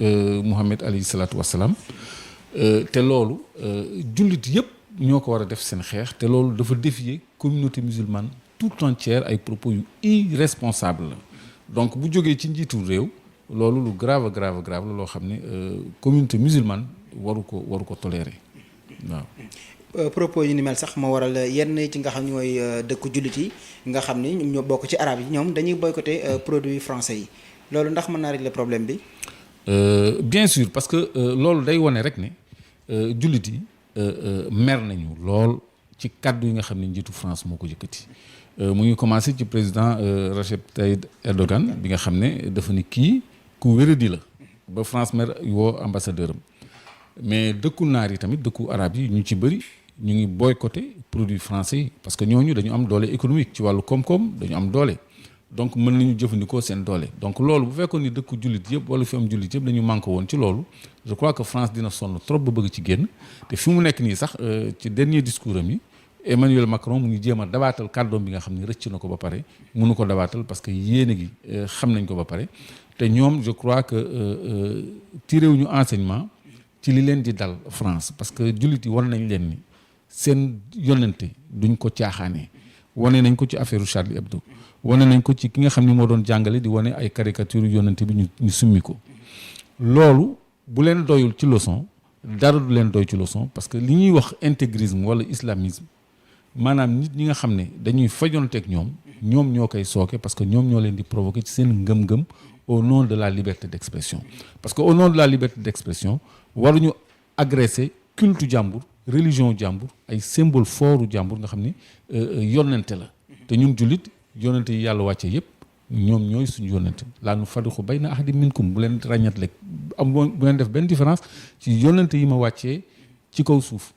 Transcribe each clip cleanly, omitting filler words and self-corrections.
Muhammad alayhi salaatu wassalaam te loolu jullit yëpp ñoo ko war a def seen xeex te loolu dafa défier communauté musulmane tout entière ay propos yu irresponsable la donc bu jógee ci njiitu réew loolu lu grave la loo xam ne communauté musulmane waru ko tolérer waaw. propos yi ni mel sax moo waral yenn ci nga xam ne mooy dëkku jullit yi nga xam ni ñoo bokk ci arab yi ñoom dañuy boycotter produits français yi loolu ndax mën naa régler problème bi. bien sûr parce que loolu day wane rek ne jullit yi mer nañu lool ci kàddu yi nga xam ne njiitu France moo ko yëkkati mu ngi commencé ci président Recep Tayyip Erdogan bi nga xam ne dafa ni kii ku wéradi la ba France mer woo ambassadeur am mais dëkku naar yi tamit dëkku arab yi ñu ci bëri ñu ngi boycotté produits français yi parce que ñooñu dañu am doole économique ci wàllu koom-koom dañu am doole donc mën nañu jëfandikoo seen doole donc loolu bu fekkoon ni dëkku jullit yëpp wala fi am jullit yëpp dañu manqué woon ci loolu je crois que France dina sonn trop ba bëgg ci génn te fi mu nekk nii sax ci dernier discours am yi Emmanuel Macron mu ngi jéem a dabaatal kàddoom bi nga xam ne rëcc na ko ba pare mënu ko dabaatal parce que yéene gi xam nañ ko ba pare te ñoom je crois que tiré wuñu enseignement ci li leen di dal France parce que jullit yi war nañ leen ni seen yonente duñ ko caaxaanee wane nañ ko ci affaire Charlie Hebdo wane nañ ko ci ki nga xam ni moo doon jàngale di wane ay caricature yonente bi ñu summi ko loolu bu leen doyul ci leçon dara du leen doy ci leçon parce que li ñuy wax intégrisme wala islamisme maanaam nit ñi nga xam ne dañuy fajonteeg ñoom ñoo koy sooke parce que ñoom ñoo leen di provoquer ci seen ngëm-ngëm au nom de la liberté d'expression parce que au nom de la liberté d'expression waruñu agresser culte jàmbur religion jàmbur ay symbole fortu jàmbur nga xam ni yonente la te ñun jullit yonente yi yàlla wàcce yëpp ñoom ñooy suñu yonente laa nu fadixu bayna ahadin minkum bu leen ràññatle am bu leen def benn différence ci yonente yi ma wàccee ci kaw suuf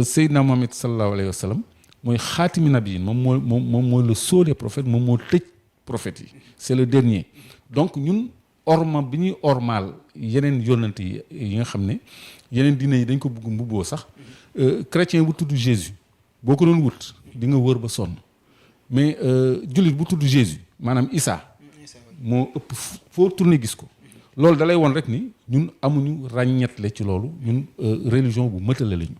Seydina Mohamed sallallahu alayhi wa sallam mooy xaatimi nabiyin moom mooy le sceau des prophètes moom moo tëj prophètes yi c'est le dernier donc ñun orma bi ñuy ormaal yeneen yonante yi nga xam ne yeneen diine yi dañ ko bëgg mbubboo sax chrétien bu tudd Jésus boo ko doon wut di nga wër ba sonn mais jullit bu tudd Jésus maanaam Issa moo ëpp foo tourné gis ko loolu dalay woon rek ni ñun amuñu ràññetle ci loolu ñun religion bu mëtale lañu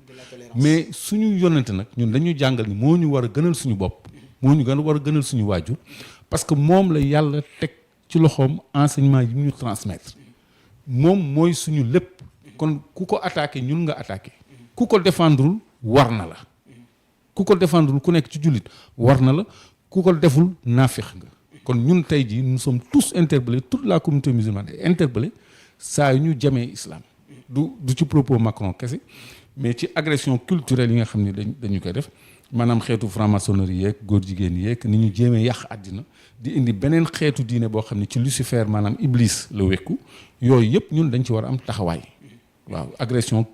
mais suñu yonante nag ñun dañu jàngal ni moo ñu war a gënal suñu bopp moo ñu war a gënal suñu waajur parce que moom la yàlla teg ci loxoom enseignement yi ñu transmettre moom mooy suñu lépp kon ku ko attaqué ñun nga attaqué ku ko défendrul war na la ku ko défendrul ku nekk ci jullit war na la ku ko deful naafeq nga kon ñun tey jii nous sommes tous interpellés toute la communauté musulmane est interpellée saa yu ñu jamee islam du ci propos Macron kese mais ci agression culturelle yi nga xam ne dañu koy def maanaam xeetu franc-maçonnerie yeeg góor jigéen yeeg ni ñu jéemee yàq àddina di indi beneen xeetu diine boo xam ne ci Lucifer maanaam Iblis la wekku yooyu yëpp ñun dañ ci war a am taxawaay waaw agression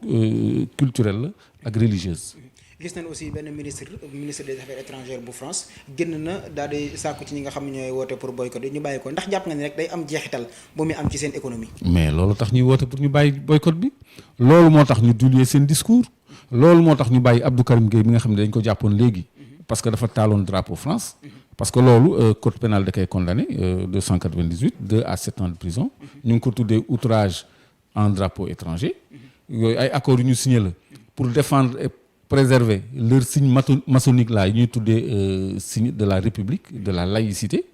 culturelle la ak religieuse. gis nañ aussi benn ministre des affaires étrangères bu France génn na daal di sàkku ci ñi nga xam ne ñooy woote pour boycott ñu bàyyi ko ndax jàpp nga ni rek day am jeexital bu muy am ci seen économie. mais loolu tax ñuy woote pour ñu bàyyi boycott bi loolu moo tax ñu diluer seen discours loolu moo tax ñu bàyyi Abdou Karim Gueye bi nga xam ne dañ ko jàppoon léegi parce que dafa taaloon drapeau France parce que loolu code pénal da koy condamné 298 2 à 7 ans de prison ñu ngi ko tuddee outrage en drapeau étranger yooyu ay accords yu ñu signé la pour défendre et préserver leur signe maçonnique là yi ñuy tuddee signe de la République de la laïcité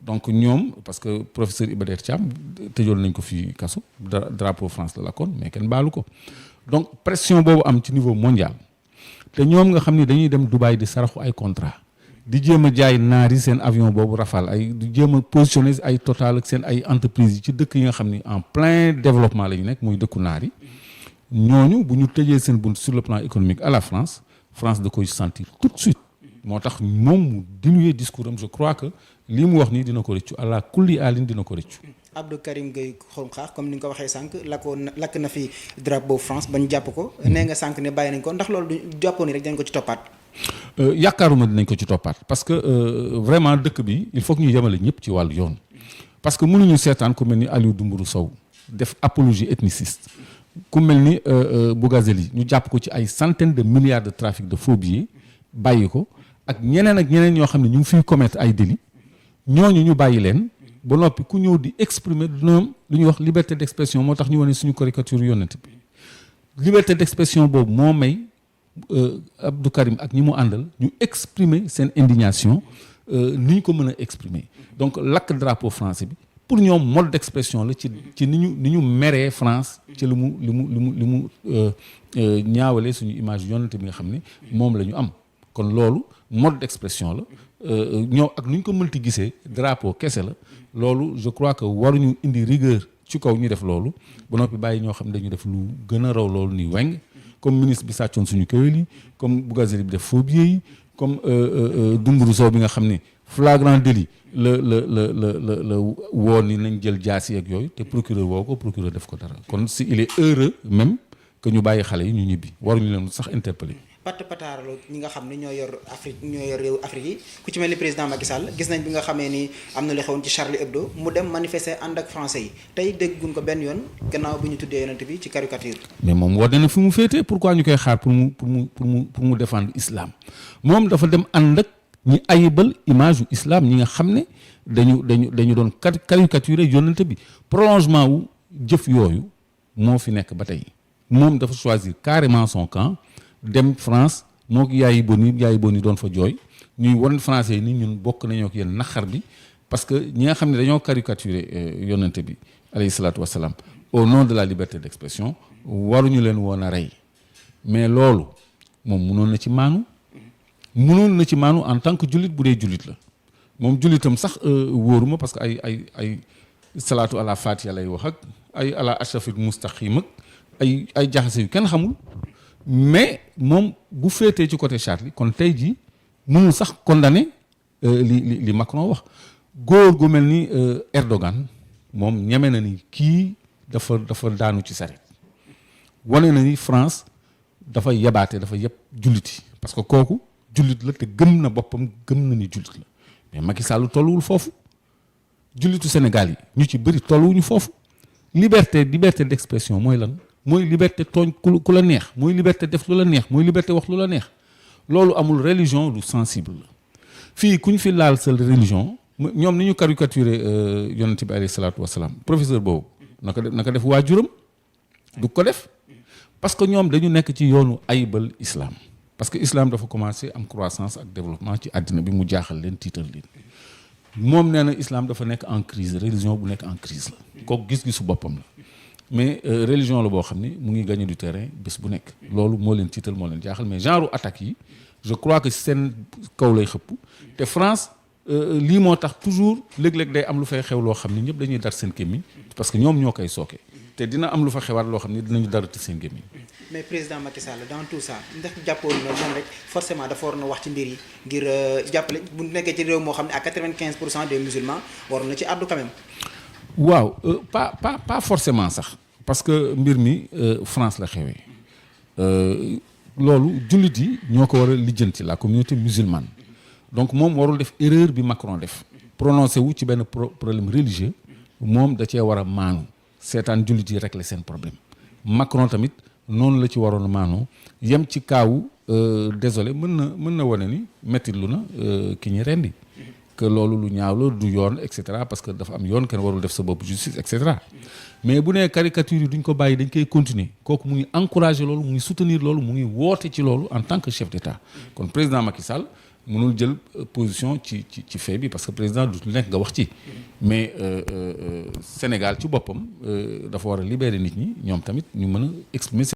donc ñoom parce que professeur Iba Der Thiam tëjoon nañ ko fii kaso drapeau France la kon mais kenn baalu ko donc pression boobu am ci niveau mondial te ñoom nga xam ni dañuy dem Dubaï di saraxu ay contrat di jéem a jaay naar yi seen avion boobu Rafale ay di jéem a positionner ay Total ak seen ay entreprises yi ci dëkk yi nga xam ni en plein développement la ñu nekk muy dëkku naar yi ñooñu bu ñu tëjee seen bunt sur le plan économique à la France da koy sentir tout de suite moo tax moom mu diluer discours am je crois que lii mu wax nii dina ko rëccu àla kulli alin dina ko rëccu. Abdou Karim Gueye Xrum Xax comme ni nga ko waxee sànq lakk na fi drapeau France bañ jàpp ko nee nga sànq ne bàyyi nañ ko ndax loolu du jàppoon ni rek dañ ko ci toppaat. yaakaaruma dinañ ko ci toppaat parce que vraiment dëkk bi il faut que ñu yemale ñëpp ci wàllu yoon parce que mënuñu seetaan ku mel ni Aliou Dembourou Sow def apologie ethniciste ku mel ni Bougazeli ñu jàpp ko ci ay centaines de milliards de trafic de faux billets bàyyi ko ak ñeneen ñoo xam ne ñu ngi fiy commettre ay délits ñooñu ñu bàyyi leen ba noppi ku ñëw di exprimer ñoom lu ñuy wax liberté d'expression moo tax ñu wane suñu caricature yonent bi liberté d'expression boobu moo may Abdou Karim ak ñi mu àndal ñu exprimer seen indignation ni ñu ko mën a exprimer donc lakk drapeau français bi pour ñoom mode d'expression la ci ni ñu meree France ci li mu ñaawalee suñu image yonent bi nga xam ne moom la ñu am kon loolu mode d'expression la ñoo ak nu ñu ko mënti gisee drapeau kese la loolu je crois que waruñu indi rigueur ci kaw ñu def loolu ba noppi bàyyi ñoo xam ne dañu def lu gën a raw loolu ni weng comme ministre bi sàccoon suñu kéwél yi comme Bougazelli bi def faux billets yi comme Dunguru Sow bi nga xam ne flagrant délit la woo ni nañ jël jaasi ak yooyu te procureur woo ko procureur def ko dara kon si il est heureux même que ñu bàyyi xale yi ñu ñibbi waruñu leen sax interpeller patt pataaralo ñi nga xam ne ñoo yor réew Afrique yi ku ci mel ni président Macky Sall gis nañ bi nga xamee ni am na lu xewoon ci Charlie Hebdo mu dem manifester ànd ak français yi tey dégguñ ko benn yoon gannaaw bi ñu tuddee yonent bi ci caricature. mais moom war na fi mu féetee pourquoi ñu koy xaar pour mu défendre islam moom dafa dem ànd ak ñi ayibal image yu islam ñi nga xam ne dañu doon caricaturer yonent bi prolongement wu jëf yooyu moo fi nekk ba tey moom dafa choisir carrément son camp. dem France moo ko yaayi boni doon fa jooy ñuy won français yi ni ñun bokk nañoo ak yéen naqar bi parce que ñi nga xam ne dañoo caricaturer yonent bi alayhi salaatu wassalaam au nom de la liberté d'expression waruñu leen woon a rey mais loolu moom mënoon na ci maanu en tant que jullit bu dee jullit la moom jullitam sax wóoruma parce que ay salaatu ala fatiha lay wax ak ay ala ashrafil mustaqim ak ay jaxase yu kenn xamul mais moom bu féetee ci côté Charlie kon tey jii mënul sax condamner li Macron wax góor gu mel ni Erdogan moom ñeme na ni kii dafa daanu ci saret wane na ni France dafa yebaate dafa yeb julliti parce que kooku jullit la te gëm na boppam gëm na ni jullit la mais Macky Sall tolluwul foofu jullitu Sénégal yi ñu ci bëri tolluwuñu foofu liberté d'expression mooy lan mooy liberté tooñ ku la neex mooy liberté def lu la neex mooy liberté wax lu la neex loolu amul religion lu sensible la fii ku ñu fi laal sa religion ñoom ni ñu caricaturer yonent bi alayhi salaatu wasalaam professeur boobu naka def waajuram du ko def parce que ñoom dañu nekk ci yoonu ayibal islam parce que islam dafa commencer am croissance ak développement ci àddina bi mu jaaxal leen tiital leen moom nee na islam dafa nekk en crise religion bu nekk en crise la kooku gis-gisu boppam la mais religion la boo xam ni mu ngi gagner du terrain bés bu nekk loolu moo leen tiital moo leen jaaxal mais genre attaques yi je crois que seen kaw lay xëpp te France lii moo tax toujours léeg-léeg day am lu fay xew loo xam ni ñëpp dañuy dar seen gémmiñ parce que ñoom ñoo koy sooke te dina am lu fa xewaat loo xam ni dinañu darati seen gémmiñ. mais président Macky Sall dans tout ça ndax jàppoon na moom rek forcément dafa war na wax ci mbir yi ngir jàppale bu nekkee ci réew moo xam ne à 95% des musulmans waroon na ci àddu quand même. waaw pas forcément sax parce que mbir mi France la xewee loolu jullit yi ñoo ko war a lijjanti la communauté musulmane donc moom warul def erreur bi Macron def prononcé wu ci benn problème religieux moom da cee war a maanu seetaan jullit yi régler seen problème Macron tamit noonu la ci waroon a maanoo yem ci kaawu désolé mën na wane ni metti lu na ki ñi rendi que loolu lu ñaaw la du yoon et cetera parce que dafa am yoon kenn warul def sa bopp justice et cetera mais bu nee caricature yi duñ ko bàyyi dañ koy continuer kooku mu ngi encourager loolu mu ngi soutenir loolu mu ngi woote ci loolu en tant que chef d'État kon président Macky Sall mënul jël position ci fait bi parce que président du nekk nga wax ci mais Sénégal ci boppam dafa war a libérer nit ñi ñoom tamit ñu mën a exprimer